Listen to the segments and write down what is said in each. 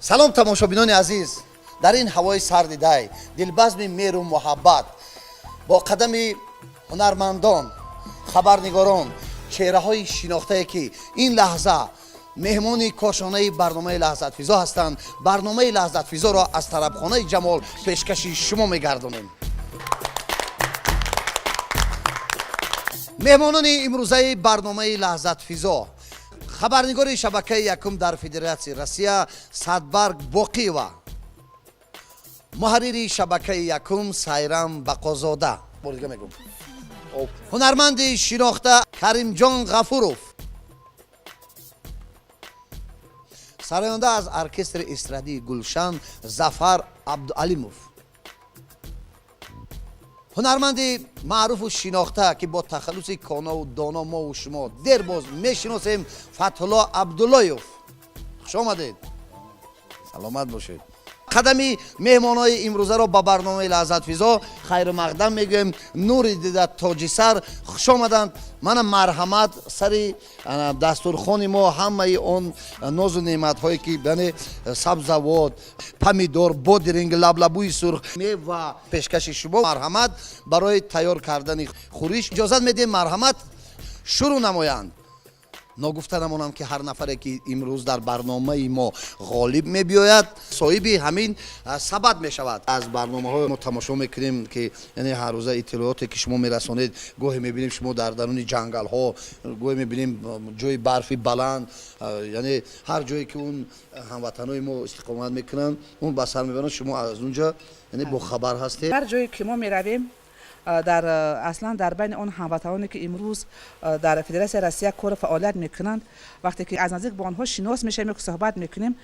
Салом, тамошобинони азиз. Дар ин ҳавои сарди дай, дилбазми меҳру муҳаббат, бо қадами ҳунармандон, хабарнигорон, чеҳраҳои шинохтае, ки ин лаҳза меҳмони кошонаи барномаи Лаҳзатфизо ҳастанд, барномаи Лаҳзатфизоро аз тарабхонаи Ҷамол пешкаши шумо мегардонем. Меҳмонони имрӯзаи барномаи Лаҳзатфизо: хабарнигори шабакаи якум дар Федератсияи Россия Садбарг Боқиева, муҳаррири шабакаи якум Сайрам Бақозода, бор дига мегӯм, ҳунарманди шинохта Каримҷон Ғафуров, сароянда аз оркестри эстрадии Гулшан Зафар Абдуалимов, ҳунарманди маъруфу шинохта, ки бо тахаллуси Конову Доно мову шумо дербоз мешиносем, Фатҳулло Абдуллоев. Хуш омадед, саломат бошед. Қадами меҳмонҳои имрӯзаро ба барномаи Лаҳзатфизо хайрумақдам мегӯем. Нури дида, тоҷисар, хуш омаданд. Мана, марҳамат, сари дастурхони мо ҳамаи он нозу неъматҳое, ки яъне сабзавот, помидор, бодиринг, лаблабӯи сурх, мева пешкаши шумо. Марҳамат, барои тайёр кардани хӯриш иҷозат медиҳем, марҳамат, шурӯъ намоянд. Ногуфта намонам, ки ҳар нафаре, ки имрӯз дар барномаи мо ғолиб мебиёяд, соҳиби ҳамин сабад мешавад. Аз барномаҳои мо тамошо мекунем, ки яъне ҳаррӯза иттилооте, ки шумо мерасонед, гоҳе мебинем шумо дар даруни ҷангалҳо, гоҳе мебинем ҷои барфи баланд, яъне ҳар ҷое, ки он ҳамватанои мо истиқомат мекунанд, он ба сар мебаранд, шумо аз он ҷо яъне бохабар ҳастед. Ҳар ҷое, ки мо меравем, дар аслан дар байни он ҳамватаноне, ки имрӯз дар Федератсияи Россия кору фаъолият мекунанд, вақте ки аз наздик бо онҳо шинос мешавем, суҳбат мекунем,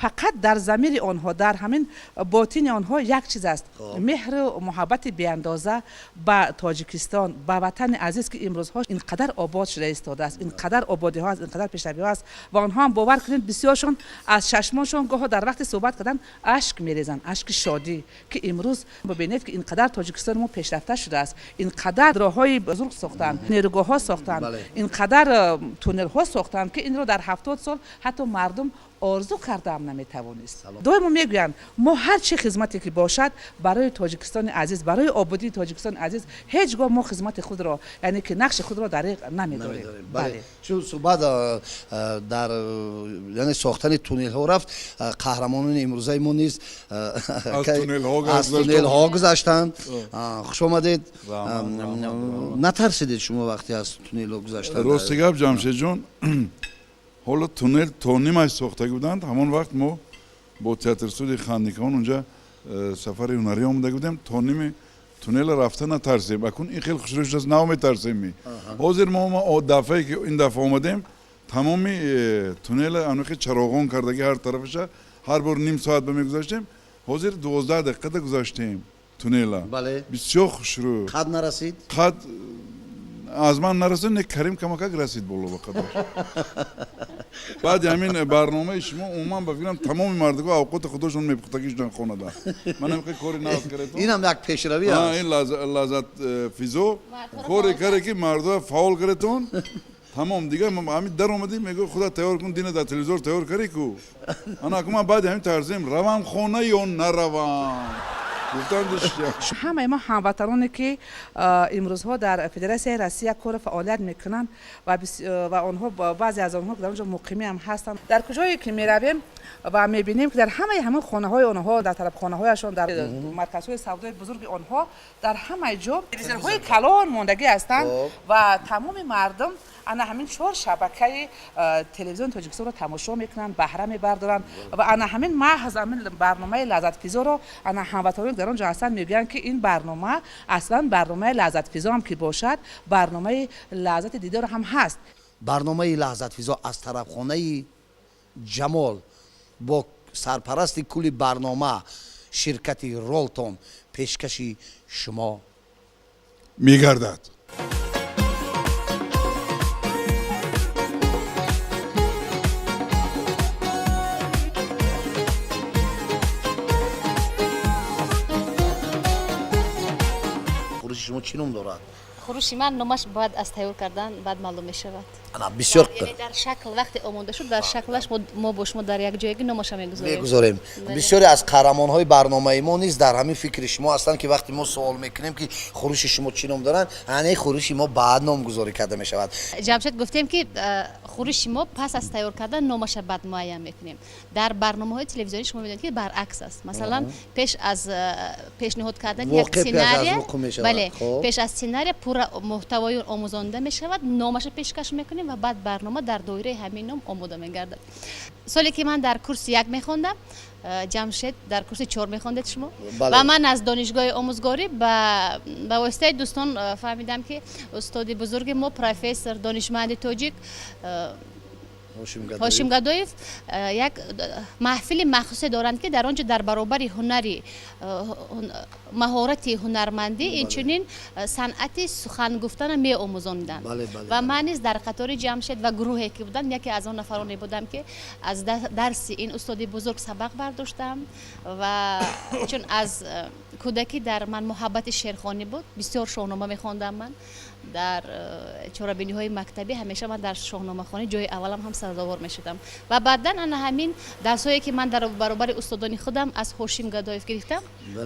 фақат дар замири онҳо, дар ҳамин ботини онҳо як чиз аст: меҳру муҳаббати беандоза ба Тоҷикистон, ба ватани азиз, ки имрӯзҳо ин қадар обод шуда истодааст, ин қадар ободиҳо аст, ин қадар пешравиҳо аст. Ва онҳо ҳам, бовар кунед, бисёршон аз чашмоншон гоҳо дар вақти суҳбат кардан ашк мерезанд, ашки шодӣ, ки имрӯз бибинед, ки ин қадар Тоҷикистони мо пешрафта шудааст, ин қадар роҳҳои бузург сохтанд, нерӯгоҳҳо сохтанд, ин қадар туннелҳо сохтанд, ки инро дар 70 сол ҳатто мардум орзу кардаам наметавонист. Доимо мегӯянд: мо ҳар чӣ хизмате ки бошад барои Тоҷикистони азиз, барои ободии Тоҷикистони азиз, ҳеҷ гоҳ мо хизмати худро, яъне ки нақши худро дариғ намедорем. Чун суҳбат дар яъне сохтани туннелҳо рафт, қаҳрамонони имрӯзаи мо низ аз туннелҳо гузаштанд. Хуш омадед. Натарсидед шумо вақте аз туннелҳо гузаштанд? Рости гап, Ҷамшедҷон, ҳоло туннел то нимаш сохтагӣ буданд. Ҳамон вақт мо бо театрстудияи Хандикон унҷа сафари ҳунарӣ омада будем. То ними туннела рафта натарсем. Акун ин хеле хушрӯ шудааст, нав метарсем. Ҳозир мо дафъае, ки ин дафъа омадем, тамоми туннела анохи чароғон кардагӣ ҳар тарафаша. Ҳар бор ним соат ба мегузаштем, ҳозир 12 дақиқада гузаштем туннела. Бисёр хушрӯ. Қад нарасид? Қад аз ман нарасид, не, Карим камакак расид боло ба қадаш. Баъди ҳамин барномаи шумо умуман, ба фикрам, тамоми мардико авқоти худошон мепухтагӣ шудан хонада. Ман ҳамин кори нағз кардетон. Инам як пешравӣ аст. Ин Лаззат э, физо коре карде, ки мардоя фаъол кардетон. Тамом, дигар ҳамин дар омадӣ, мегӯ: худа тайёр кун, дина дар телевизор тайёр карӣ ку. Ана аку ман баъди ҳамин тарзем, равам хона ё наравам, Ҳамаи мо ҳамватаноне, ки имрӯзҳо дар Федератсияи Россия кору фаъолият мекунанд ва онҳо, баъзе аз онҳо дар он ҷо муқимӣ ҳам ҳастанд, дар куҷое ки меравем ва мебинем, ки дар ҳамаи ҳамин хонаҳои онҳо, дар тарабхонаҳояшон, дар марказҳои савдои бузурги онҳо, дар ҳамаи ҷо телевизорҳои калон мондагӣ ҳастанд ва тамоми мардум ана ҳамин чор шабакаи телевизиони Тоҷикистонро тамошо мекунанд, баҳра мебардоранд. Ва ана ҳамин маҳз ҳамин барномаи Лаззатфизоро ана ҳамватаноне, дар он ҷо ҳастанд, мегӯянд, ки ин барнома аслан барномаи Лаззатфизо ҳам ки бошад, барномаи Лаззати дидор ҳам ҳаст. Барномаи Лаҳзатфизо аз тарабхонаи Ҷамол бо сарпарасти кулли барнома ширкати Ролтон пешкаши шумо мегардад. Хӯриши шумо чӣ ном дорад? Хӯриши ман номаш баъд аз тайёр кардан баъд маълум мешавад. Ана бисёр. Яъне дар шакл вақте омода шуд, дар шаклаш мо бо шумо дар як ҷоягӣ номаша мегузорем. Мегузорем. Бисёре аз қаҳрамонҳои барномаи мо низ дар ҳамин фикри шумо ҳастанд, ки вақте мо суол мекунем, ки хӯриши шумо чӣ ном доранд, ане хӯриши мо баъд номгузорӣ карда мешавад. Ҷамшед, гуфтем, ки хӯриши мо пас аз тайёр кардан номаша баъд муайян мекунем. Дар барномаҳои телевизионӣ шумо медонед, ки баръакс аст. Масалан, пеш аз пешниҳод кардани як Воқеъ пеш аз сценария, вуқӯъ мешавад. Бале, Хоб. пеш аз сценария пурра муҳтавои он омӯзонида мешавад, номаша пешкаш мекунем ва баъд барнома дар доираи ҳамин ном омода мегардад. Соле ки ман дар курси як мехондам, Ҷамшед дар курси чор мехондед шумо. Бале. Ва ман аз донишгоҳи омӯзгорӣ ба воситаи дӯстон фаҳмидам, ки устоди бузурги мо, профессор, донишманди тоҷик Ҳошим Гадоев. Ҳошим Гадоев як маҳфили махсусе доранд, ки дар он ҷо дар баробари ҳунари маҳорати ҳунармандӣ инчунин санъати сухан гуфтана меомӯзониданд. Бале, бале, Ва бале. ман низ дар қатори Ҷамшед ва гурӯҳе ки будам, яке аз он нафароне будам, ки аз дарси ин устоди бузург сабақ бардоштам. Ва чун аз кӯдакӣ дар ман муҳаббати шеърхонӣ буд, бисёр шоҳнома мехондам. Ман дар чорабиниҳои мактабӣ ҳамеша ман дар шоҳномахонӣ ҷои аввалам ҳам сазовор мешудам. Ва баъдан ана ҳамин дарсҳое, ки ман дар баробари устодони худам аз Ҳошим Гадоев гирифтам,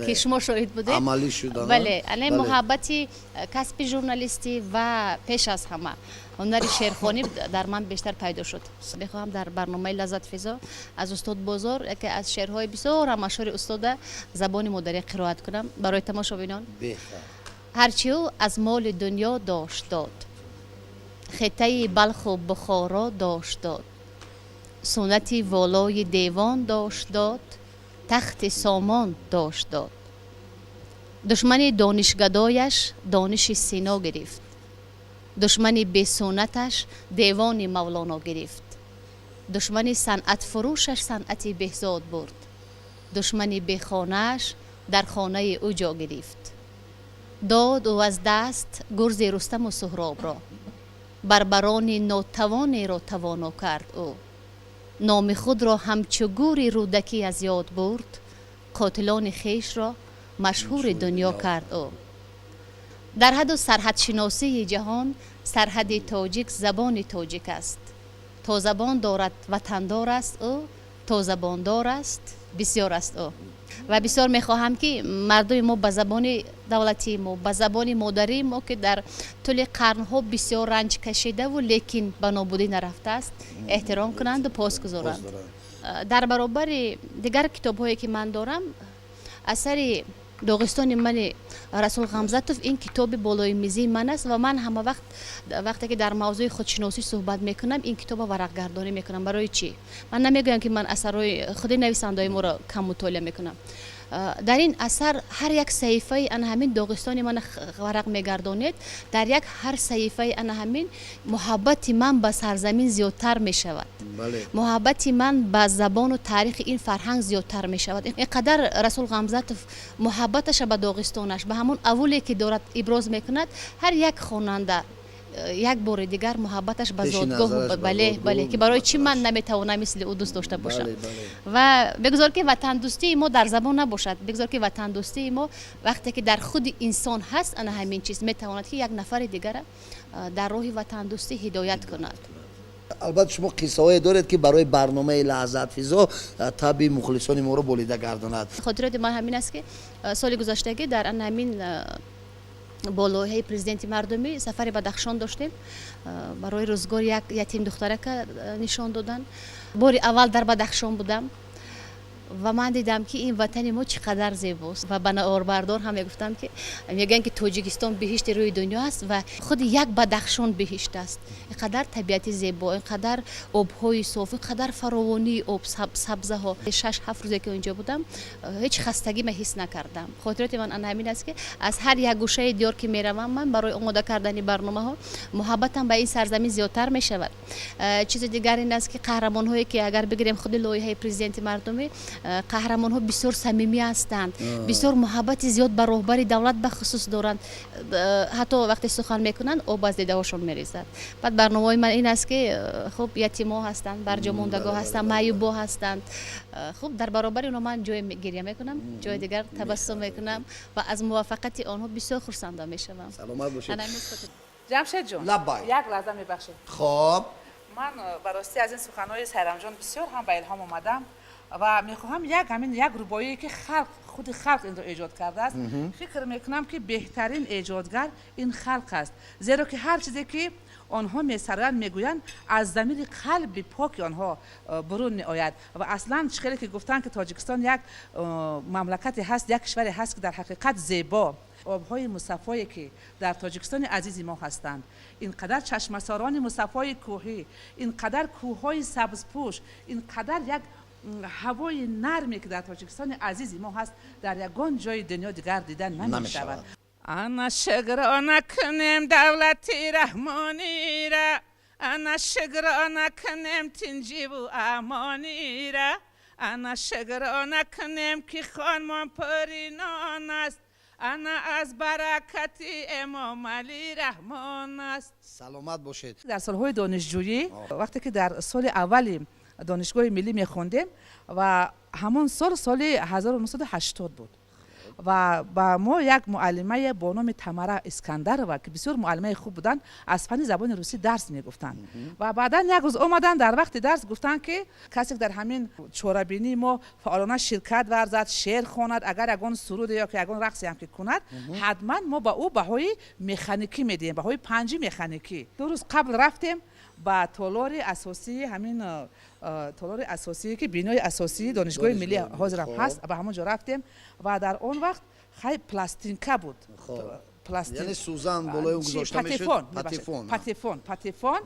ки шумо шоҳид будед. Амалӣ шуд. Бале, ана муҳаббати касби журналистӣ ва пеш аз ҳама ҳунари шеърхонӣ дар ман бештар пайдо шуд. Мехоҳам дар барномаи Лаззатфизо аз устод Бозор яке аз шеърҳои бисёр машҳури устода забони модарӣ қироат кунам барои тамошобинон. Беҳтар. Ҳарчи ӯ аз моли дунё дошт, дод, хитъаи Балху Бухоро дошт, дод, суннати волои девон дошт, дод, тахти Сомон дошт, дод. Душмани донишгадояш дониши Сино гирифт, душмани бесуннаташ девони Мавлоно гирифт, душмани санъатфурӯшаш санъати Беҳзод бурд, душмани бехонааш дар хонаи ӯ ҷо гирифт. Дод ӯ аз даст гурзи Рустаму Суҳробро, барбарони нотавонеро тавоно кард ӯ, номи худро ҳамчу гӯри Рӯдакӣ аз ёд бурд, қотилони хешро машҳури дунё кард ӯ. Дар ҳаду сарҳадшиносии ҷаҳон сарҳади тоҷик забони тоҷик аст. То забон дорад, ватандор аст ӯ, то забондор аст, бисёр аст ӯ. Ва бисёр мехоҳам, ки мардуми мо ба забони давлатии мо, ба забони модарии мо, ки дар тӯли қарнҳо бисёр ранҷ кашидаву лекин ба нобудӣ нарафтааст, эҳтиром кунанду пос гузоранд. Дар баробари дигар китобҳое, ки ман дорам, асари «Доғистони мани» Расул Ғамзатов ин китоби болои мизии ман аст. Ва ман ҳама вақт, вақте ки дар мавзӯи худшиносӣ суҳбат мекунам, ин китобро варақгардонӣ мекунам. Барои чӣ? Ман намегӯям, ки ман асарҳои худи нависандаҳои моро кам мутолиа мекунам. Дар ин асар ҳар як саҳифаи ана ҳамин «Доғистони мана» варақ мегардонед, дар як ҳар саҳифаи ана ҳамин муҳаббати ман ба сарзамин зиёдтар мешавад, муҳаббати ман ба забону таърихи ин фарҳанг зиёдтар мешавад. Ин қадар Расул Ғамзатов муҳаббаташа ба Доғистонаш, ба ҳамон авуле, ки дорад, иброз мекунад. Ҳар як хонанда як бори дигар муҳаббаташ ба Пеши зодгоҳ назараш ба бале, зодгоҳ бале, ки барои чӣ ман ватанаш. наметавонам мисли ӯ дӯст дошта бошам? Бале, бале. Ва бигзор, ки ватандӯстии мо дар забон набошад, бигзор, ки ватандӯстии мо вақте ки дар худи инсон ҳаст, ана ҳамин чиз метавонад, ки як нафари дигара дар роҳи ватандӯстӣ ҳидоят кунад. Албатта, шумо қиссаҳое доред, ки барои барномаи Лаҳзатфизо таби мухлисони моро болида гардонад. Хотироти ман ҳамин аст, ки соли гузаштагӣ дар ана ҳамин бо лоиҳаи президенти мардумӣ сафари Бадахшон доштем. Барои рӯзгори як ятим духтарака нишон додан. Бори аввал дар Бадахшон будам ва ман дидам, ки ин ватани мо чӣ қадар зебост. Ва ба наворбардор ҳам мегуфтам, ки мегӯянд, ки Тоҷикистон биҳишти рӯи дунё аст ва худи як Бадахшон биҳишт аст. Ин қадар табиати зебо, ин қадар обҳои соф, ин қадар фаровонии об, сабзаҳо. 6-7 рӯзе, ки онҷо будам, ҳеҷ хастагӣ ма ҳис накардам. Хотироти ман ана ҳамин аст, ки аз ҳар як гӯшаи диёр, ки меравам ман барои омода кардани барномаҳо, муҳаббатам ба ин сарзамин зиёдтар мешавад. Чизи дигар ин аст, ки қаҳрамонҳое, ки агар бигирем худи лоиҳаи президенти мардумӣ Қаҳрамонҳо бисёр самимӣ ҳастанд, бисёр муҳаббати зиёд ба роҳбари давлат бахусус доранд. Ҳатто вақте сухан мекунанд, об аз дидаҳошон мерезад. Баъд барномаҳои ман ин аст, ки хуб, ятимо ҳастанд, барҷомондагоҳ ҳастанд, маъюбо ҳастанд. Хуб, дар баробари онҳо ман ҷое гиря мекунам, ҷои дигар табассум мекунам ва аз муваффақияти онҳо бисёр хурсанда мешавам. Саломат бошед. Ана имрӯз Ҷамшедҷон. Лаббай. Як лаҳза, мебахшед. Хоб. Ман ба ростӣ аз ин суханҳои Сайрамҷон бисёр ҳам ба илҳом омадам ва мехоҳам як ҳамин як рубоие, ки халқ, худи халқ инро эҷод кардааст. Фикр мекунам, ки беҳтарин эҷодгар ин халқ аст, зеро ки ҳар чизе ки онҳо месароянд, мегӯянд, аз замири қалби поки онҳо бурун меояд. Ва аслан чӣ хеле ки гуфтанд, ки Тоҷикистон як мамлакате ҳаст, як кишваре ҳаст, ки дар ҳақиқат зебо. Обҳои мусаффое ки дар Тоҷикистони азизи мо ҳастанд, ин қадар чашмасорони мусаффои кӯҳӣ, ин қадар кӯҳҳои сабзпӯш, ин қадар як ҳавои нарме ки дар Тоҷикистони азизи мо ҳаст, дар ягон ҷои дунё дигар дида намешавад. Ана шукрона кунем давлати раҳмонира, ана шукрона кунем тинҷиву амонира, ана шукрона кунем, ки хонмон пури нон аст, ана аз баракати Эмомалӣ Раҳмон аст. Саломат бошед. Дар солҳои донишҷӯӣ, вақте ки дар соли аввали Донишгоҳи миллӣ мехондем, ва ҳамон сол, соли 1980 буд, ва ба мо як муаллимае бо номи Тамара Искандарова, ки бисёр муаллимаи хуб буданд, аз фанни забони русӣ дарс мегуфтанд. Ва баъдан як рӯз омаданд, дар вақти дарс гуфтанд, ки касе дар ҳамин чорабинии мо фаъолона ширкат варзад, шеър хонад, агар ягон суруде ё ки ягон рақсе ҳам ки кунад, ҳатман мо ба ӯ баҳои механикӣ медиҳем, баҳои панҷи механикӣ. 2 рӯз қабл рафтем ба толори асосии ҳамин толори асосие, ки бинои асосии Донишгоҳи миллӣ ҳозирам ҳаст, ба ҳамон ҷо рафтем. Ва дар он вақт хай пластинка буд. Яъне сӯзан болои он гузошта мешуд. Патефон, патефон, патефон.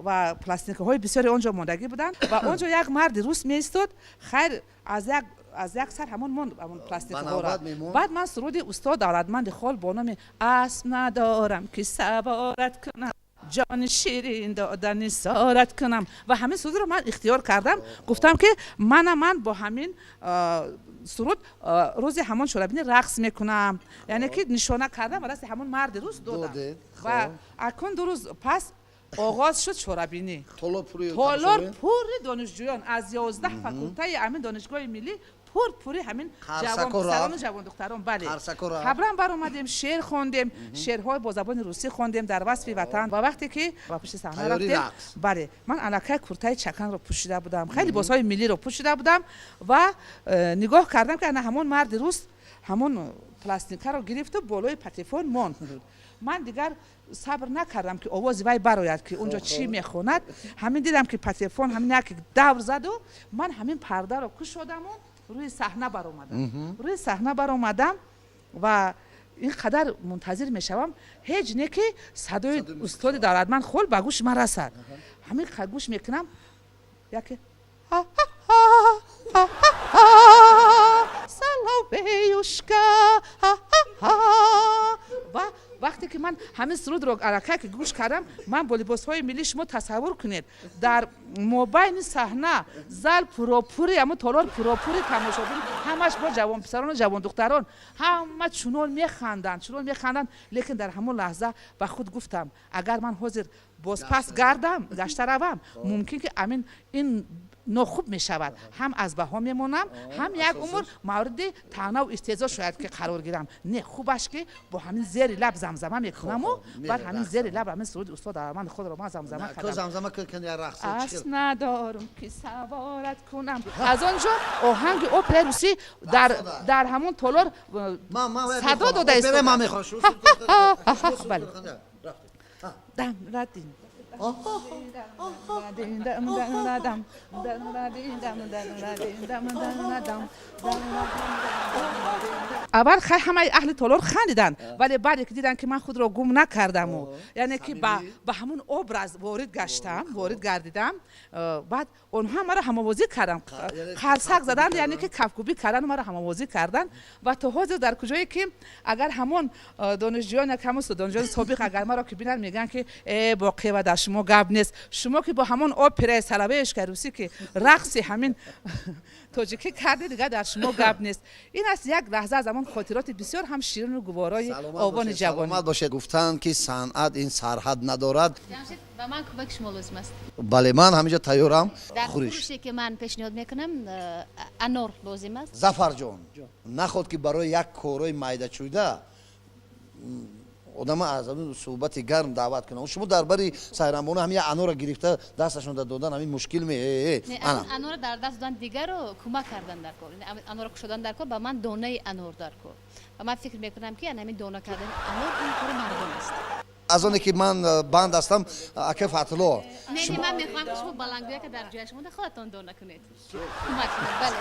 Ва пластинкаҳои бисёре он ҷо мондагӣ буданд. Ва он ҷо як марди рус меистод. Хайр, аз як сар ҳамон монд, ҳамон пластинкаҳоро. Баъд ман суруди устод Давлатманди Хол бо номи «Асп надорам, ки саворат кунам, ҷони ширин додани сорат кунам», ва ҳамин сурудро ман ихтиёр кардам. Гуфтам, ки мана ман бо ҳамин суруд рӯзи ҳамон чорабинӣ рақс мекунам. Яъне ки нишона кардам ва дасти ҳамон марди рус додам. Ва акун 2 рӯз пас оғоз шуд чорабинӣ. Толор пури донишҷӯён аз 11 факултаи ҳамин Донишгоҳи миллӣ, пур пури ҳамин ҷавонписарону ҷавондухтарон. Бале, қаблан баромадем, шеър хондем, шеърҳои бо забони русӣ хондем дар васфи ватан. Ва вақте ки ба пушти саҳна рафтем, бале, ман аллакай куртаи чаканро пӯшида будам, хеле либосҳои миллиро пӯшида будам. Ва нигоҳ кардам, ки ана ҳамон марди рус ҳамон пластинкаро гирифту болои патефон монд. Ман дигар сабр накардам, ки овози вай барояд, ки унҷо чӣ мехонад. Ҳамин дидам, ки патефон ҳамин як давр заду ман ҳамин пардаро кушодаму рӯи саҳна баромадам. Рӯи саҳна баромадам ва ин қадар мунтазир мешавам, ҳеҷ не ки садои устоди Давлатманд Хол ба гӯши ман расад. Ҳамин гӯш мекунам, яке «Соловеюшка». Ва вақте ки ман ҳамин сурудро аллакай ки гӯш кардам, ман бо либосҳои миллӣ, шумо тасаввур кунед, дар мобайни саҳна, зал пуропури, ҳамун толор пуропури тамошобин, ҳамаш бо ҷавонписарону ҷавондухтарон, ҳама чунон механданд, чунон механданд. Лекин дар ҳамон лаҳза ба худ гуфтам: агар ман ҳозир бозпас гардам, гашта равам, мумкин ки амин ин нохуб мешавад, ҳам аз баҳо мемонам, ҳам як умр мавриди таънаву истеҳзо шояд ки қарор гирам. Не, хубаш ки бо ҳамин зери лаб замзама мекунаму баъд ҳамин зери лаб ҳамин суруди устод Давлатманди Холро ман замзама кардам: «Асп надорам, ки саворат кунам». Аз он ҷо оҳанги операи русӣ дар ҳамон толор садо дода истода. Бале, дам радин дам дам дам дам дам. Аввал хай ҳамаи аҳли толор хандиданд, вале баъде ки диданд, ки ман худро гум накардаму, яъне ки ба ҳамун образ ворид гаштам, ворид гардидам, баъд онҳо маро ҳамовозӣ карданд, қарсак заданд, яъне ки кафкӯбӣ карданд, маро ҳамовозӣ карданд. Ва то ҳозир дар куҷое ки агар ҳамон донишҷӯён, як ҳамон донишҷӯёни собиқ агар маро ки бинанд, мегӯянд, ки э, боқева дар Шумо гап нест. Шумо ки бо ҳамон операи Соловеюшка русӣ ки рақси ҳамин тоҷикӣ кардед, дигар дар шумо гап нест. Ин аст як лаҳза аз ҳамон хотироти бисёр ҳам ширину гуворои овони ҷавонӣ. Саломат бошед. Гуфтанд, ки санъат ин сарҳад надорад. Ҷамшед, ба ман кӯмаки шумо лозим аст. Бале, ман ҳаминҷо тайёрам. Дар хӯриш хӯрише ки ман пешниҳод мекунам, анор лозим аст. Зафарҷон, наход ки барои як корҳои майдачӯйда одама аз ҳамин суҳбати гарм даъват кунам. Шумо дар бари Сайрамбону ҳамин як анора гирифта дасташон додан, ҳамин мушкил ме? Не, ана. Анора дар даст додан дигару кӯмак кардан дар кор. Анора кушодан дар кор, ба ман донаи анор дар кор. Ва ман фикр мекунам, ки ҳамин дона кардани анор ин кори мардон аст. Аз оне ки ман банд ҳастам, ака Фатҳулло. Не, не, ман мехоҳам, ки шумо баландгӯяка дар ҷояш монда, худатон дона кунед, кӯмак кунед, бале.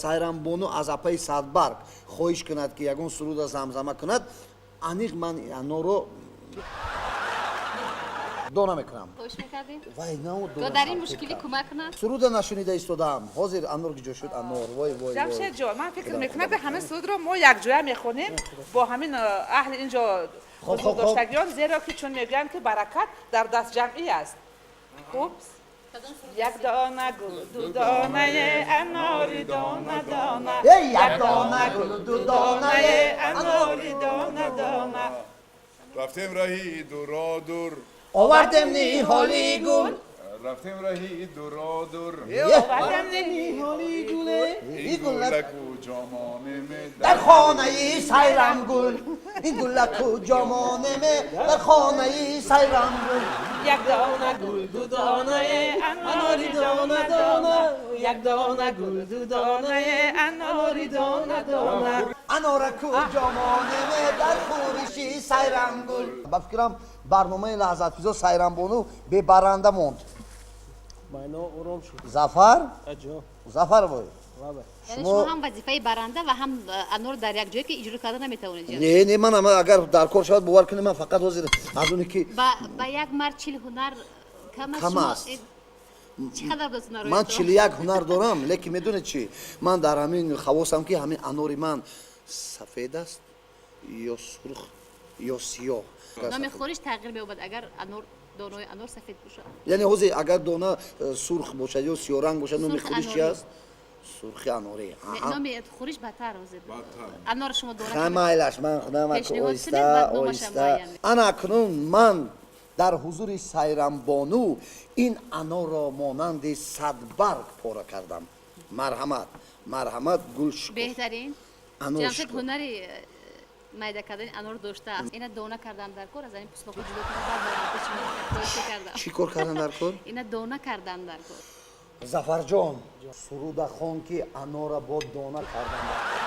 Сайрамбону аз апаи Садбарг хоҳиш кунад, ки ягон суруда замзама кунад, аниқ ман аноро дона мекунам. Хоҳиш мекардем. Вай, на. То дар ин мушкилӣ кӯмак кунад. Суруда нашунида истодаам. Ҳозир анор киҷо шуд? Анор, вой, вой! Ҷамшед ҷон, ман фикр мекунам, ки ҳамин сурудро мо якҷоя мехонем бо ҳамин аҳли инҷо Хоб, ҳузур хоб, хоб. доштагиён, зеро ки чун мегӯянд, ки баракат дар дастҷамъӣ аст. Хуб, як дона гул, ду донаи анори дона дона. Эй, як дона гул, ду донаи анори дона дона. Рафтем раҳи дуро дур. Овардем ниҳоли гул. Рафтем раҳи дуро дур. Овардем ниҳоли гуле. Ин гулаку ҷомонеме. Дар хонаи Сайрамгул, ин гулаку ҷомонеме дар хонаи Сайрамгул. Як дона гул, ду донаи анори дона дона, як дона гул, ду донаи анори дона дона. Анораку ҷомонеме дар хӯриши Сайрамгул. Ба фикрам, барномаи лаҳзатфизо Сайрамбону бебаранда монд. Майно ором шуд. Зафар. Аҷо. Зафар, вой. Лабе. Яъне шумо ҳам вазифаи баранда ва ҳам анор дар як ҷое ки иҷро карда наметавонед, ҷамшед? Не, не, ман агар дар кор шавад, бовар кунед, ман фақат ҳозир аз оне ки ба як мард 40 ҳунар кам аст. Кам Шумо, аст. Чӣ қадар будааст ҳунарҳоятон? Ман 41 ҳунар дорам, лекин медонед чӣ, ман дар ҳамин хавосам, ки ҳамин анори ман сафед аст ё сурх ё сиёҳ. Номи хӯриш тағйир меёбад, агар анор, донаи анор сафед бошад. Яъне ҳозир агар дона сурх бошад ё сиёҳранг бошад, номи Сурх хӯриш чи анорӣ. аст? Сурхи анорӣ. Не, номи хӯриш бадтар ҳозир. Анор шумо дона Ха, майлаш, ман худам Пешниҳод оҳиста кунед, баъд номаша оҳиста. муайян мекунем. Ана акнун ман дар ҳузури Сайрамбону ин анорро монанди садбарг пора кардам. Марҳамат, марҳамат, гул шукуф. Беҳтарин. Анор Ҷамшед шукуф. ҳунари майда кардани анор доштааст. Ина дона кардан дар кор, аз ин пуслоқи ҷудо карда, баъд баланд шумо хоҳиш кардам. Чӣ кор кардан дар кор? Ина дона кардан дар кор. Зафарҷон, суруда хон, ки анора бо дона кардан дар кор.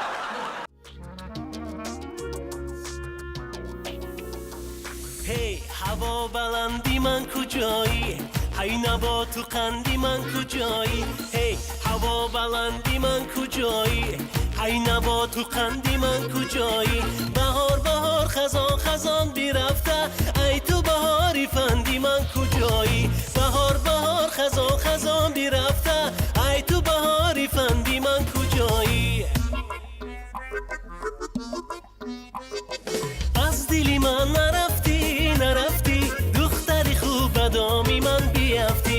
Ҳей, ҳаво баланди ман куҷоӣ? Ҳай, наботу қанди ман куҷоӣ? Ҳей, ҳаво баланди ман куҷоӣ? Ҳай, наботу қанди ман куҷоӣ? Баҳор, баҳор, хазон, хазон бирафта, ай ту баҳори фанди ман куҷоӣ? Баҳор, баҳор, хазон, хазон бирафта, ай ту баҳори фанди ман куҷоӣ? Аз дили ман нарафтӣ, нарафтӣ, духтари хуб, ба доми ман биафтӣ.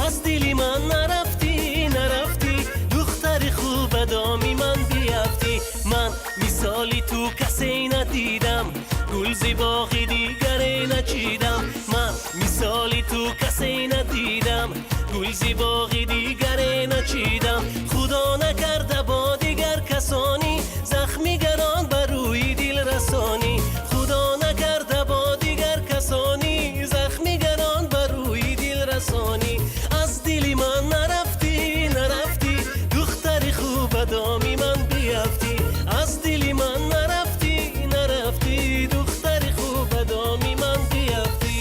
Аз дили ман нарафтӣ, нарафтӣ, духтари хуб, ба доми ман биафтӣ. Ман мисоли ту касе надидам, гул зи боғи дигаре начидам. Ман мисоли ту касе надидам, гул зи боғи дигаре начидам. Худо накарда бо дигар касонӣ захми гарон ба рӯи дил расонӣ. Худо накарда бо дигар касонӣ захми гарон ба рӯи дил расонӣ. Аз дили ман нарафтӣ, нарафтӣ, духтари хуб, ба доми ман биафтӣ. Аз дили ман нарафтӣ, нарафтӣ, духтари хуб, ба доми ман биафтӣ.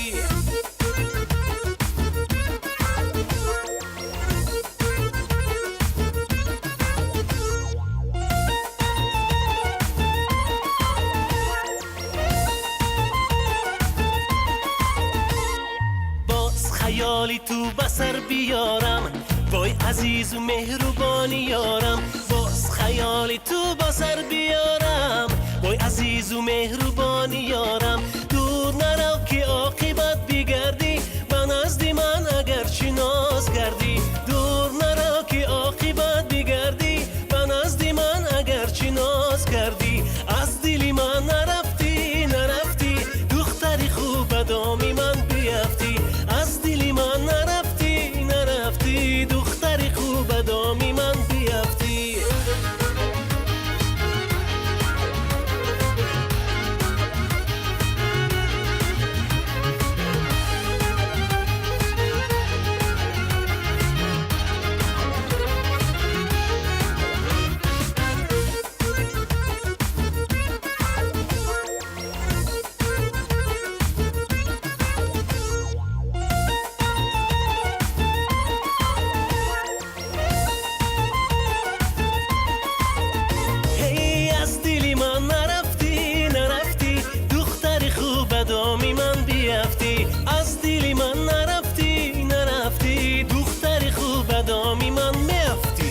Боз хаёли ту ба сар биёрам, вой, азизу меҳрубони ёрам. Боз хаёли ту ба сар биёрам, вой, азизу меҳрубони ёрам. Дур нарав, ки оқибат бигардӣ. Назди ман агарчи ноз кардӣ, дур наро ки оқибат бигардӣ. Ба назди ман агарчи ноз кардӣ, аз дили ман нарафтӣ, нарафтӣ. Духтари хуб, ба доми ман биафтӣ. Аз дили ман нарафтӣ, нарафтӣ. Духтари хуб, ба доми ман биафтӣ. Эй, аз дили ман нарафтӣ, нарафтӣ. Духтари хуб, ба доми ман биафтӣ. Аз дили ман нарафтӣ, нарафтӣ. Духтари хуб, ба доми ман меафтӣ.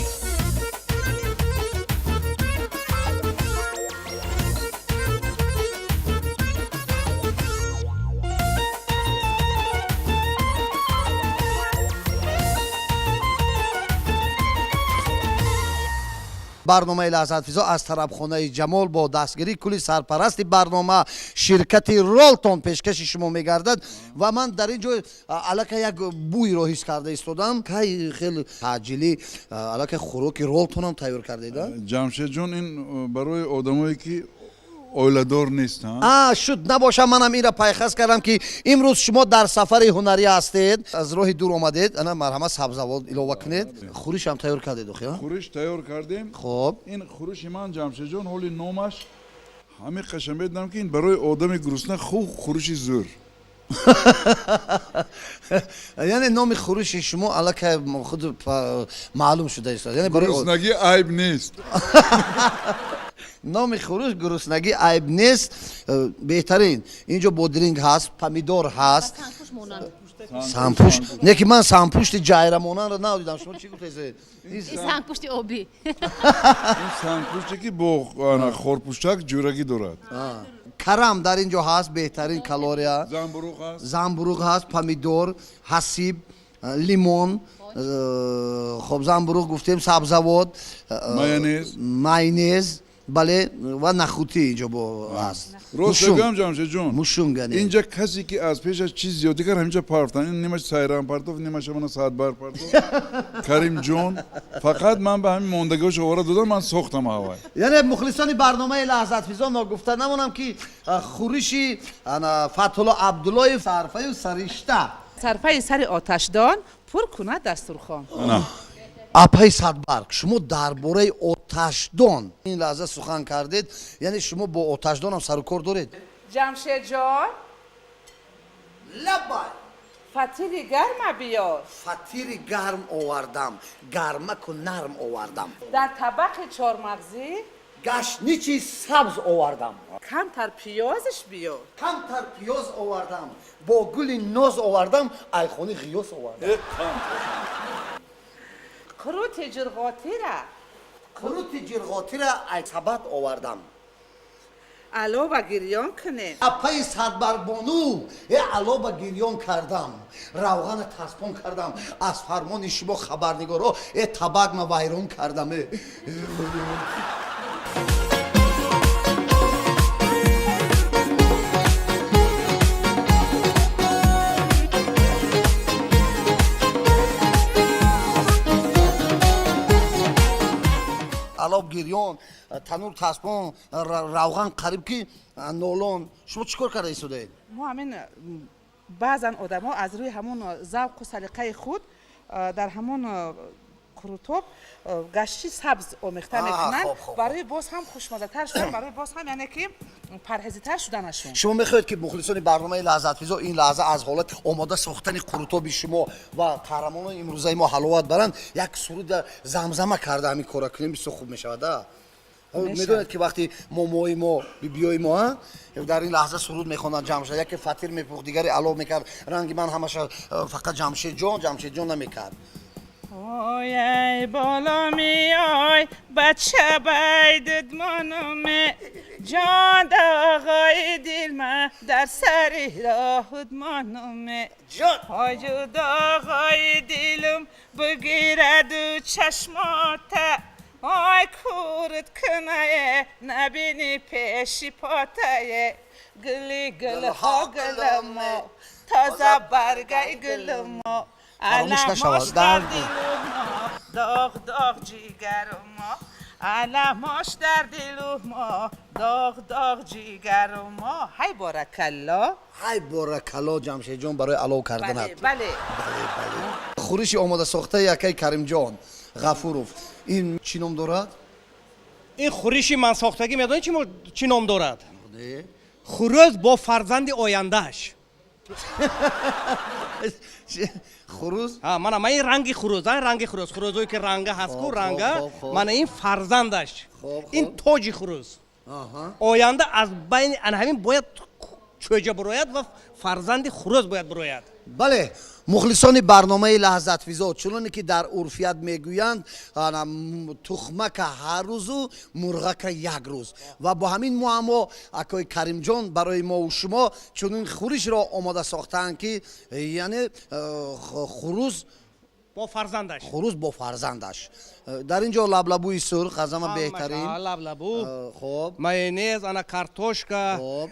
Барномаи Лаҳзатфизо аз тарабхонаи Ҷамол бо дастгирии кулли сарпарасти барнома, ширкати Ролтон, пешкаши шумо мегардад. Ва ман дар ин ҷо аллакай як бӯйро ҳис карда истодам. Кай хеле таъҷилӣ аллакай хӯроки Ролтонам тайёр кардед, а? Ҷамшедҷон, ин барои одамое ки оиладор нестанд. А, шуд набошам, манам инра пайхас кардам, ки имрӯз шумо дар сафари ҳунарӣ ҳастед, аз роҳи дур омадед. Ана, марҳамат, сабзавот илова кунед. Хӯришам тайёр кардед охи, а? Хӯриш тайёр кардем. Хоб. Ин хӯриши ман, Ҷамшедҷон, ҳоли номаш ҳамин қашан медонам, ки ин барои одами гурусна хуб хӯриши зӯр. Яъне номи хӯриши шумо аллакай худ маълум шуда истод, яъне барои Гуруснагӣ айб нест. Номи хӯриш «Гуруснагӣ айб нест». Беҳтарин. Инҷо бодринг ҳаст, помидор ҳаст. Санпӯш монанд. Санпӯш не, ки ман санпӯшти ҷайрамонанро надидам. Шумо чӣ гуфтед? Ин сангпушти обӣ. Ин сангпуште ки бо ана, хорпуштак ҷӯрагӣ дорад. Карам дар ин ҷо ҳаст, беҳтарин калория. Замбуруғ ҳаст. Замбуруғ ҳаст, помидор, ҳасиб, лимон, хоб, замбуруғ гуфтем, сабзавот. Майонез. Майонез, бале, ва нахӯдӣ инҷо бо ҳаст. Рост Мушунг. бигӯям, Ҷамшедҷон, Мушунг, яъне. инҷа касе ки аз пешаш чиз зиёдӣ кард, ҳаминҷа партофтан. Ин нимаш Сайрам партофт, нимаша мана Саатбар партофт, Каримҷон. Фақат ман ба ҳамин мондагиҳош овора додам, ман сохтам ҳавай. Яъне, мухлисони барномаи Лаҳзатфизо, ногуфта намонам, ки хӯриши ана Фатҳулло Абдуллоев сарфаю саришта. Сарфаи сари оташдон пур кунад дастурхон. Ана. Апаи Садбарг, шумо дар бораи оташдон ин лаҳза сухан кардед. Яъне шумо бо оташдонам сару кор доред? Ҷамшедҷон! Лаббай! Фатири гарма биёр. Фатири гарм овардам, гармаку нарм овардам. Дар табақи чормағзӣ гашничи сабз овардам. Камтар пиёзиш биёр. Камтар пиёз овардам, бо гули ноз овардам, айхони Ғиёс овардам. Қурути ҷирғотира Қурути ҷирғотира ай сабат овардам. Алова гирён кунем. Апаи Садбарбону, э, алоба гирён кардам, равғана таспон кардам. Аз фармони шумо, хабарнигоро, э, табакма вайрон кардам, э. Алоб гирён, танур таспон, равған қариб ки нолон. Шумо чӣ кор карда истодаед? Мо ҳамин, баъзан одамо аз рӯи ҳамон завқу салиқаи худ дар ҳамон қурутоб гашчи сабз омехта мекунанд хоб, хоб. барои боз ҳам хушмаззатар шудан, барои боз ҳам, яъне ки, парҳезитар шуданашон. Шумо мехоҳед, ки мухлисони барномаи Лаҳзатфизо ин лаҳза аз ҳолат омода сохтани қурутоби шумо ва қаҳрамонони имрӯзаи мо ҳаловат баранд, як суруда замзама карда ҳамин кора кунем, бисёр хуб мешавад, а? Мешавад. Медонед, ки вақти момои мо, бибиёи мо, а, дар ин лаҳза суруд мехонданд, ҷамшед яке фатир мепухт, дигаре алов мекард. Ранги ман ҳамаша фақат Ҷамшедҷон, Ҷамшедҷон намекард. Ой, ай боло миёй, бача байдудмонуме. Ҷон доғои дилма дар сари роҳут монуме. Ой доғои дилум бигираду чашмота. Ой курут кунае набини пеши потае. Гули гулҳо гулмо тоза баргаи гулмо. Фаромӯш нашавад. Аламош дар дилумо доғ доғ ҷигарумо. Аламош дар дилумо доғ доғ ҷигарумо. Ҳай боракалло. Ҳай боракалло, Ҷамшедҷон, барои алов карданат. Бале, бале. Бале. Хӯриши омодасохтаи акаи Каримҷон Ғафуров ин чӣ ном дорад? Ин хӯриши ман сохтагӣ медонӣ чӣ ном дорад? Не. Хурӯз бо фарзанди ояндааш. Хурӯз? Мана ман ин ранги хурӯз, ранги хурӯз, хурӯзое ки ранга ҳаст ку, ранга, мана ин фарзандаш, ин тоҷи хурӯз. Оянда аз байни ана ҳамин бояд чӯҷа бурояд ва фарзанди хурӯз бояд бурояд. Бале, мухлисони барномаи Лаҳзатфизо, чуноне ки дар урфият мегӯянд, тухмака ҳар рӯзу мурғака як рӯз, ва бо ҳамин муаммо акои Каримҷон барои мову шумо чунин хӯришро омода сохтаанд, ки яъне хурӯз бо фарзандаш, хурӯз бо фарзандаш. Дар ин ҷо лаблабуи сурх аз ҳама беҳтарин. Лаблабу, хоб, майонез, ана картошка, хоб,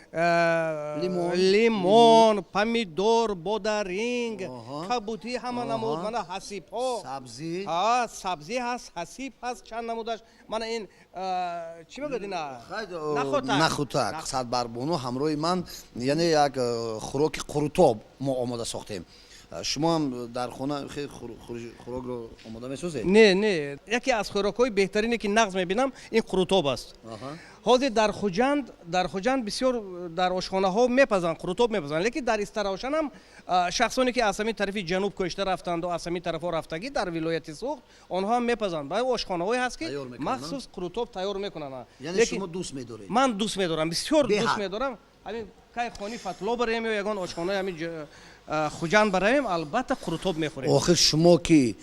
лимон, лимон, помидор, бодаринг, кабутӣ, ҳама намуд, мана ҳасибҳо, сабзӣ, сабзӣ ҳаст, ҳасиб ҳаст, чанд намудаш. Мана ин чӣ мегӯяд, ина нахутак. Садбарбону ҳамроҳи ман, яъне як хӯроки қурутоб мо омода сохтем. Шумо ҳам дар хона хеле хӯрокро омода месозед? Не, не, яке аз хӯрокҳои беҳтарине ки нағз мебинам, ин қурутоб аст. Ҳозир дар Хуҷанд бисёр дар ошхонаҳо мепазанд, қурутоб мепазанд, лекин дар Истаравшан ҳам шахсоне ки аз ҳамин тарафи ҷануб кӯчта рафтанду аз ҳамин тарафҳо рафтагӣ дар вилояти Суғд, онҳо ҳам мепазанд. Ба ошхонаҳое ҳаст, ки махсус қурутоб тайёр мекунанд. Яъне шумо дӯст медоред? Ман дӯст медорам, бисёр дӯст медорам. Ҳамин кай хони Фатло барем ё ягон ошхонаи ҳамин Хуҷанд баравем, албатта қурутоб мехӯрем. Охир шумо ки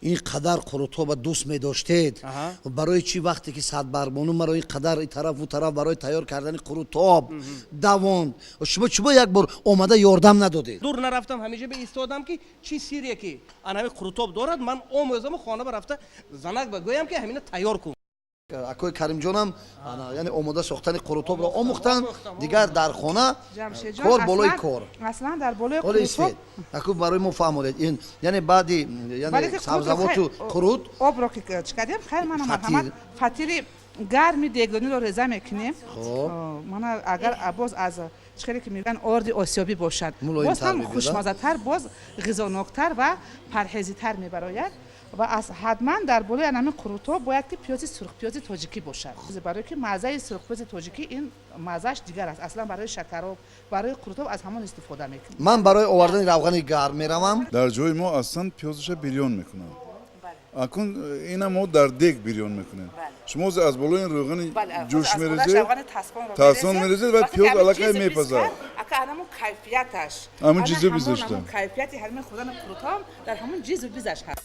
ин қадар қурутоба дӯст медоштед, барои чӣ вақте ки Садбарбону маро ин қадар ин тарафу тараф барои тайёр кардани қурутоб давонд, шумо чӣ бо як бор омада ёрдам надодед? Дур нарафтам, ҳамеша беистодам, ки чӣ сирре ки ан ҳамин қурутоб дорад, ман омӯзаму хона ба рафта занак ба гӯям, ки ҳамина тайёр кун. Акои Каримҷонам яъне омода сохтани қурутобро омӯхтанд, дигар дар хона кор болои кор. Аслан дар болои қурутоб аку барои мо фаҳмонед, ин яъне баъди яъне сабзавоту қурут обро ки чӣ кардем, хайр, мана марҳамат, фатири гарми дегдониро реза мекунем. Мана агар боз аз чӣ хеле ки мегӯянд, орди осиёбӣ бошад, боз ҳам хушмаззатар, боз ғизоноктар ва парҳезитар мебарояд. Ва аз ҳатман дар болои ҳамин қурутоб бояд ки пиёзи сурхпиёзи тоҷикӣ бошад, барое ки маззаи сурхпиёзи тоҷикӣ ин маззааш дигар аст. Аслан барои шакароб, барои қурутоб аз ҳамон истифода мекунем. Ман барои овардани равғани гарм меравам. Дар ҷои мо аслан пиёзаша бирён мекунанд, акун ина мо дар дег бирён мекунем. Шумо аз болои ин равғани ҷӯш мерезед, тасон мерезед ва пиёз аллакай мепазад. Ака ҳамон кайфияташ, ҳамон ҷизу бизашта, кайфияти ҳамин хӯрдани қурутоб дар ҳамон ҷизу бизаш ҳаст.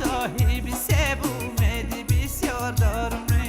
Соҳиби себ умеди бисёр дорум.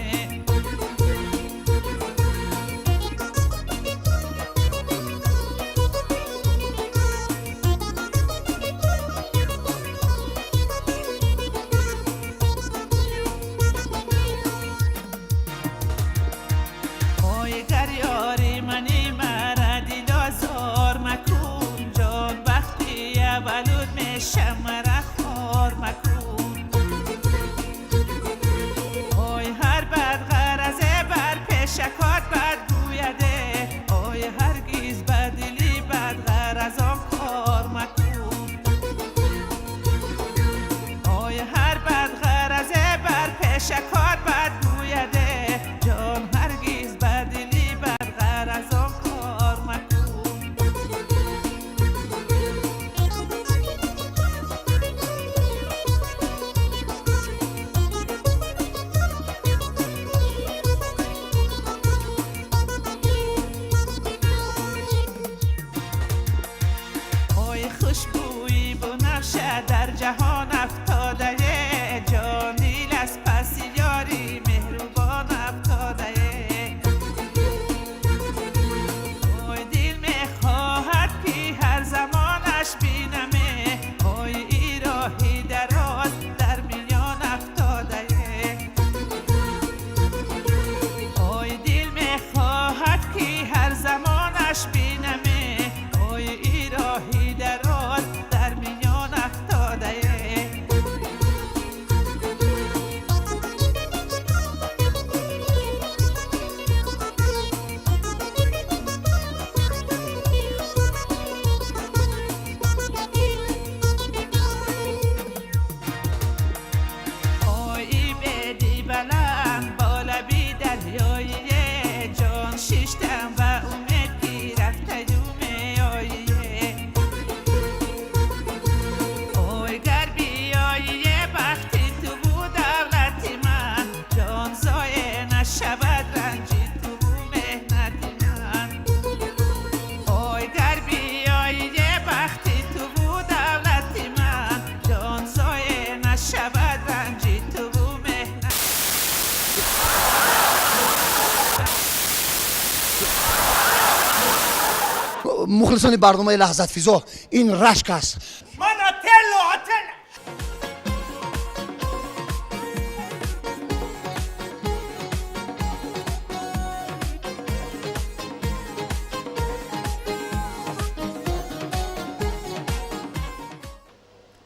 شکار بد گویده جان هرگز به دلی بد غرضان کار مکن. ای خوشبویی بنفشه در جهان افتاده جان از پس یاری مهربان افتاده ای دل میخواهد که هر زمانش بینمه ای ای راهی دراز در میان افتاده ای دل میخواهد که هر زمانش بینمه ای ای راهی دراز در میان افتاده. ای بدی بلند بالا بی دریای جان شیشتم و امید که رفته و میایی ای گر بیایی بختی تو و دولت من جان زایه نشود رنجی تو و مهنت من ای گر بیایی بختی تو و دولت من جان زایه نشود رنجی تو و مهنت. Мухлисони барномаи Лаҳзатфизо, ин рашк аст. Ман Отелло, Отелло.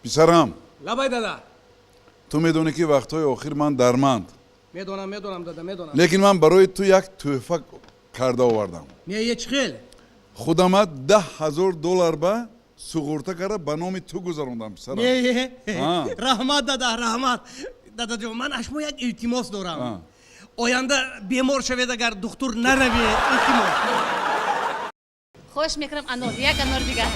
Писарам. Лабай, дада. Ту медонӣ, ки вақтҳои охир ман дарманд. Медонам, медонам, дада, медонам. Лекин ман барои ту як тӯҳфа карда овардам. Не, е чӣ хел? Худама 10 000 доллар ба суғурта карда, ба номи ту гузарондам, писарам. Не? А. Раҳмат, дада, раҳмат. Дадаҷон, ман аз шумо як илтимос дорам. А. Оянда бемор шавед, агар духтур наравед, илтимос. Хоҳиш мекунам, анор, як анор дигар.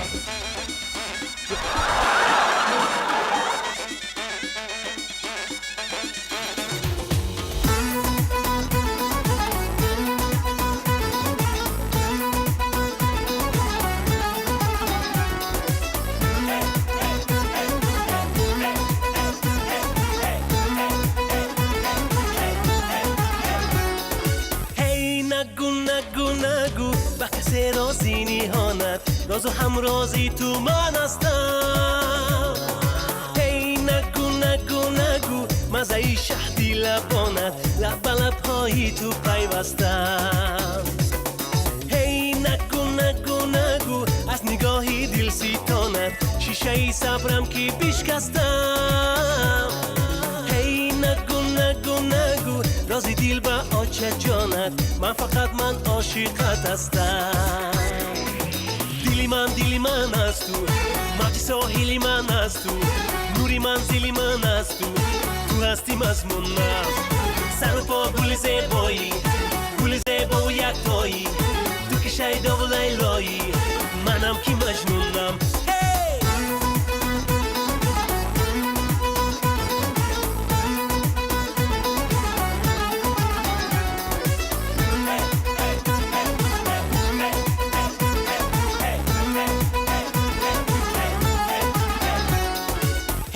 Ҳей, нагу, нагу, нагу ба касе рози ниҳонат, розу ҳамрози ту ман ҳастам. Ҳей, нагу, нагу, нагу маззаи шаҳди лабонат лаб ба лабҳои ту пайвастам. Ҳей, нагу, нагу, нагу аз нигоҳи дилситонат шишаи сабрам ки бишкастам. Ҳей, нагу, нагу, нагу рози дил ба оча ҷонат, ман фақат ман ошиқат ҳастам. Дили ман, дили ман аз ту, мавҷи соҳили ман аз ту, нури манзили ман аз ту, ту ҳастӣ мазмунам. Сару по гули зебоӣ, гули зебову яктоӣ, ту ки шайдову лайлоӣ, манам ки маҷнунам. Ҳей!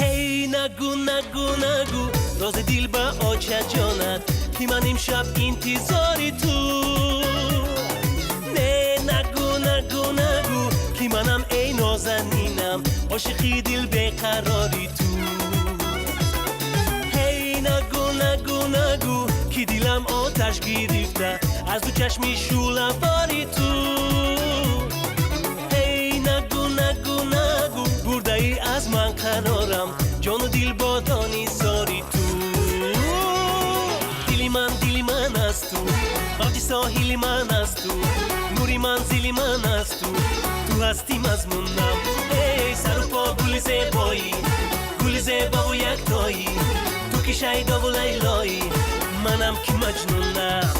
Ҳей, нагу, нагу, нагу рози дил ба оча ҷонат, ки ман имшаб интизори ту. Не, нагу, нагу, нагу ки манам, эй нозанинам, ошиқи дил беқарори ту. Ҳей, нагу, нагу, нагу ки дилам оташ гирифта аз ду чашми шӯълавори ту. Ҳей, нагу, нагу, нагу бурдаӣ аз ман қарорам, ҷону дил бодони зори ту. Дили ман, дили ман аз ту, мавҷи соҳили ман аз ту, нури манзили ман аз ту, ту ҳастӣ мазмунам. Эй, сару по гули зебоӣ, гули зебову яктоӣ, ту ки Ту ки шайдову лайлоӣ, манам ки маҷнунам.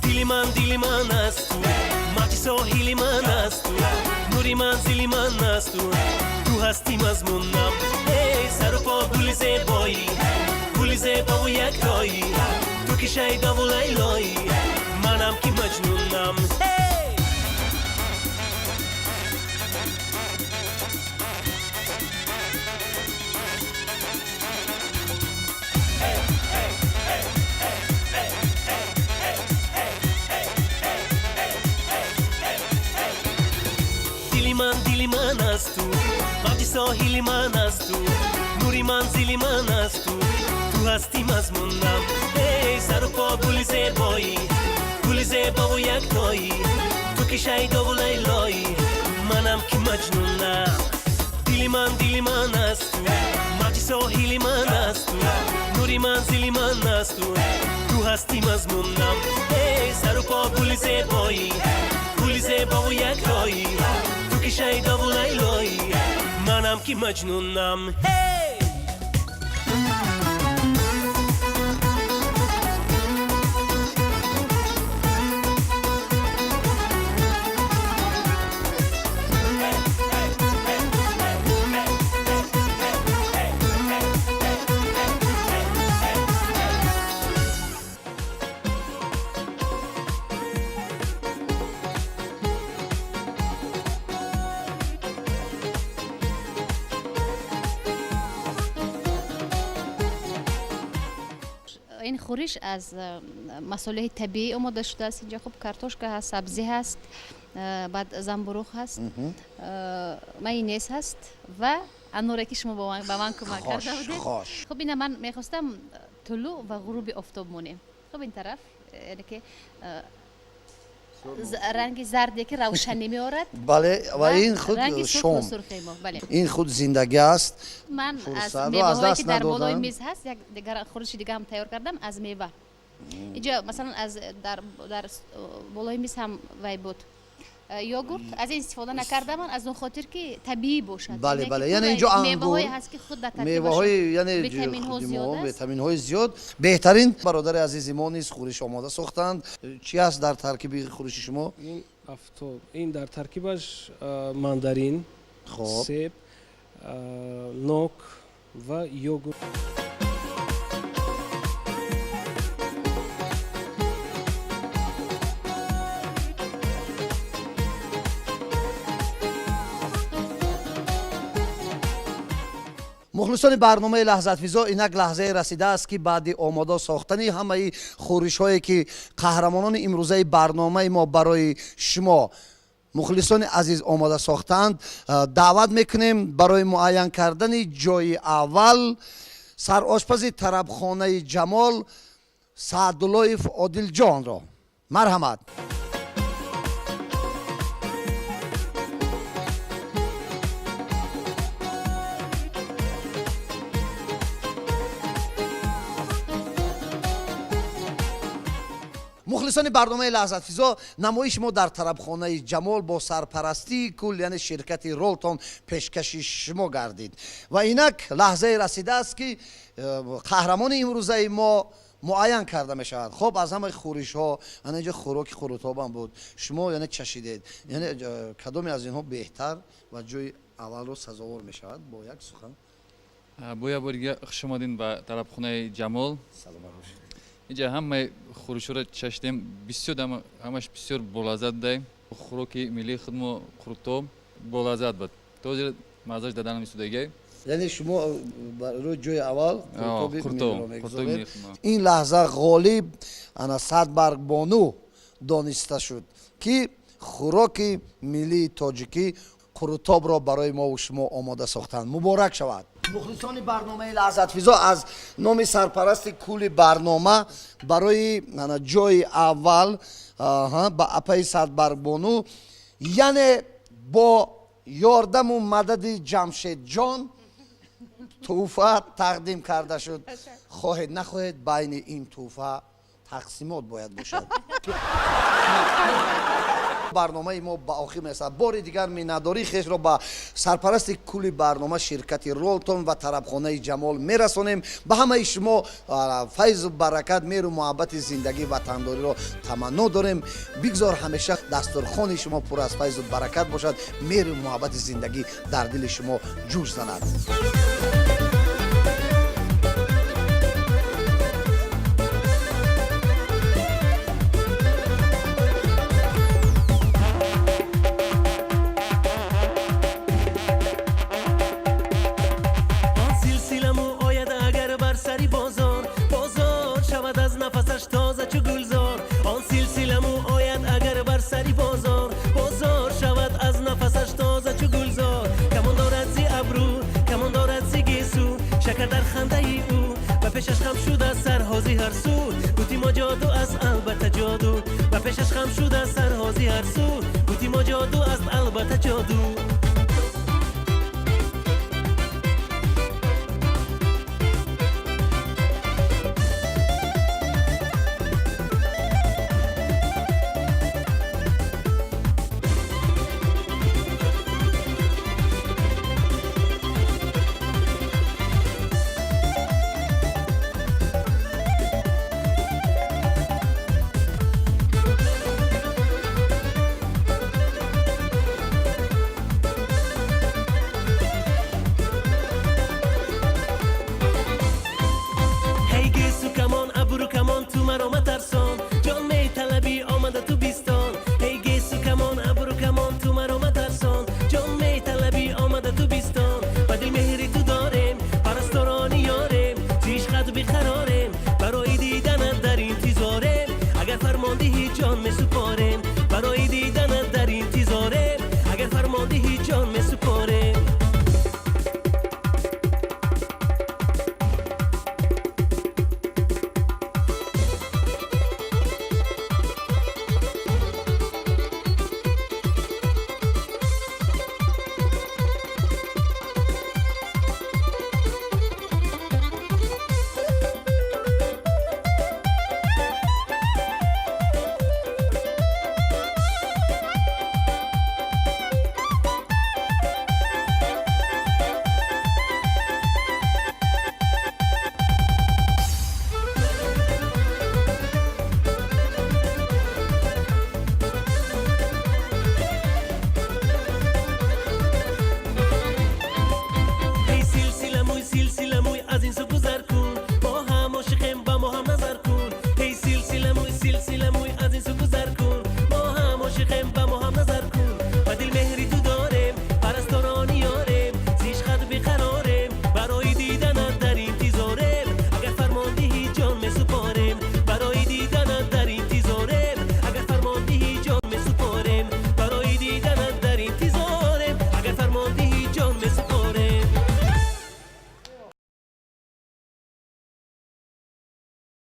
Дили ман, дили ман аст ту, мавҷи соҳили ман аст ту, нури манзили ман аст ту, ту ҳастӣ мазмунам. Эй, сару по гули зебоӣ, гули зебову яктоӣ, ту ки шайдову лайлоӣ, манам ки маҷнунам. Дили ман аст ту, мавҷи соҳили ман аст ту, нури манзили ман аст ту, ту ҳастӣ мазмунам. Эй, сару по гули зебоӣ, гули зебову яктоӣ, ту ки шайдову лайлоӣ, манам ки маҷнунам. Дили ман аст ту, мавҷи соҳили ман аст ту, нури манзили ман аст ту, ту ҳастӣ мазмунам. Эй, сару по гули зебоӣ, гули зебову яктоӣ, ту ки шайдову лайлоӣ, манам ки маҷнунам. Ин хӯриш аз масолеҳи табиӣ омода шудааст. Инҷа хуб картошка ҳаст, сабзӣ ҳаст, баъд замбуруғ ҳаст, майонез ҳаст ва аноре ки шумо ба ман кӯмак карда будед. Хуб, ина ман мехостам тулӯъ ва ғуруби офтоб монем. Хуб, ин тараф, яъне ки ранги зарде ки равшанӣ меорад. Бале, ва ин худ шом, ин худ зиндагӣ аст. Ман аз меваҳое ки дар болои миз ҳаст, як дигар хӯриши дига ҳам тайёр кардам аз мева. Инҷо масалан аз дар болои миз ҳам вай буд йогурт, аз ин истифода накардам аз он хотир ки табиӣ бошад. Бале, бале, яъне инҷо ангур, меваҳои, яъне витаминҳои зиёд. Беҳтарин бародари азизи мо низ хӯриш омода сохтанд. Чӣ ҳаст дар таркиби хӯриши шумо? Ин афтоб, ин дар таркибаш мандарин, себ, нок ва йогурт. Мухлисони барномаи Лаҳзатфизо, инак лаҳзае расидааст ки баъди омода сохтани ҳамаи хӯришҳое ки қаҳрамонони имрӯзаи барномаи мо барои шумо мухлисони азиз омода сохтанд, даъват мекунем барои муайян кардани ҷои аввал сарошпази тарабхонаи Ҷамол Саъдуллоев Одилҷонро. Марҳамат. Мухлисони барномаи Лаҳзатфизо, намоиши мо дар тарабхонаи Ҷамол бо сарпарастии кул, яъне ширкати Ролтон, пешкаши шумо гардид. Ва инак лаҳзае расидааст ки қаҳрамони имрӯзаи мо муайян карда мешавад. Хуб, аз ҳамаи хӯришҳо, ана инҷо хӯроки хӯрутобам буд, шумо яъне чашидед, яъне кадоме аз инҳо беҳтар ва ҷои аввалро сазовор мешавад? Бо як сухан. Бо як бори дига хуш омадин ба тарабхонаи Ҷамол. Саломат бошед. Инҷа ҳамаи хӯришҳоро чашидем, бисёр ҳамаш бисёр болаззат будай. Хӯроки миллии худмо қурутоб болаззат буд. То ҳозир маззаш даданам истодагиай. Яъне шумо барои ҷои аввал қурутоби миллиро мегузоред. Ин лаҳза ғолиб ана Садбарг бону дониста шуд ки хӯроки миллии тоҷикӣ қурутобро барои мову шумо омода сохтанд. Муборак шавад. Мухлисони барномаи Лаҳзатфизо, аз номи сарпарасти кули барнома барои ҷои аввал ба апаи Садбаргбону, яъне бо ёрдаму мадади Ҷамшедҷон тӯҳфа тақдим карда шуд. Хоҳед нахоҳед, байни ин тӯҳфа тақсимот бояд бошад. Барномаи мо ба охир мерасад. Бори дигар миннатдории хешро ба сарпарасти кулли барнома, ширкати Ролтон ва тарабхонаи Ҷамол мерасонем. Ба ҳамаи шумо файзу баракат, меҳру муҳаббати зиндагӣ, ватандориро таманно дорем. Бигзор ҳамеша дастурхони шумо пур аз файзу баракат бошад, меҳру муҳаббати зиндагӣ дар дили шумо ҷӯш занад. Он силсила мӯ ояд агар бар сари бозор, бозор шавад аз нафасаш тоза чу гулзор. Он силсила мӯ ояд агар бар сари бозор, бозор шавад аз нафасаш тоза чу гулзор. Камон дорад зи абрӯ, камон дорад зи гесу, шакар дар хандаи ӯ, ба пешаш хам шуда сарҳози ҳар су. Бути мо ҷоду аст, албатта ҷоду, ба пешаш хам шуда сарҳози ҳар су. Бути мо ҷоду аст, албатта ҷоду.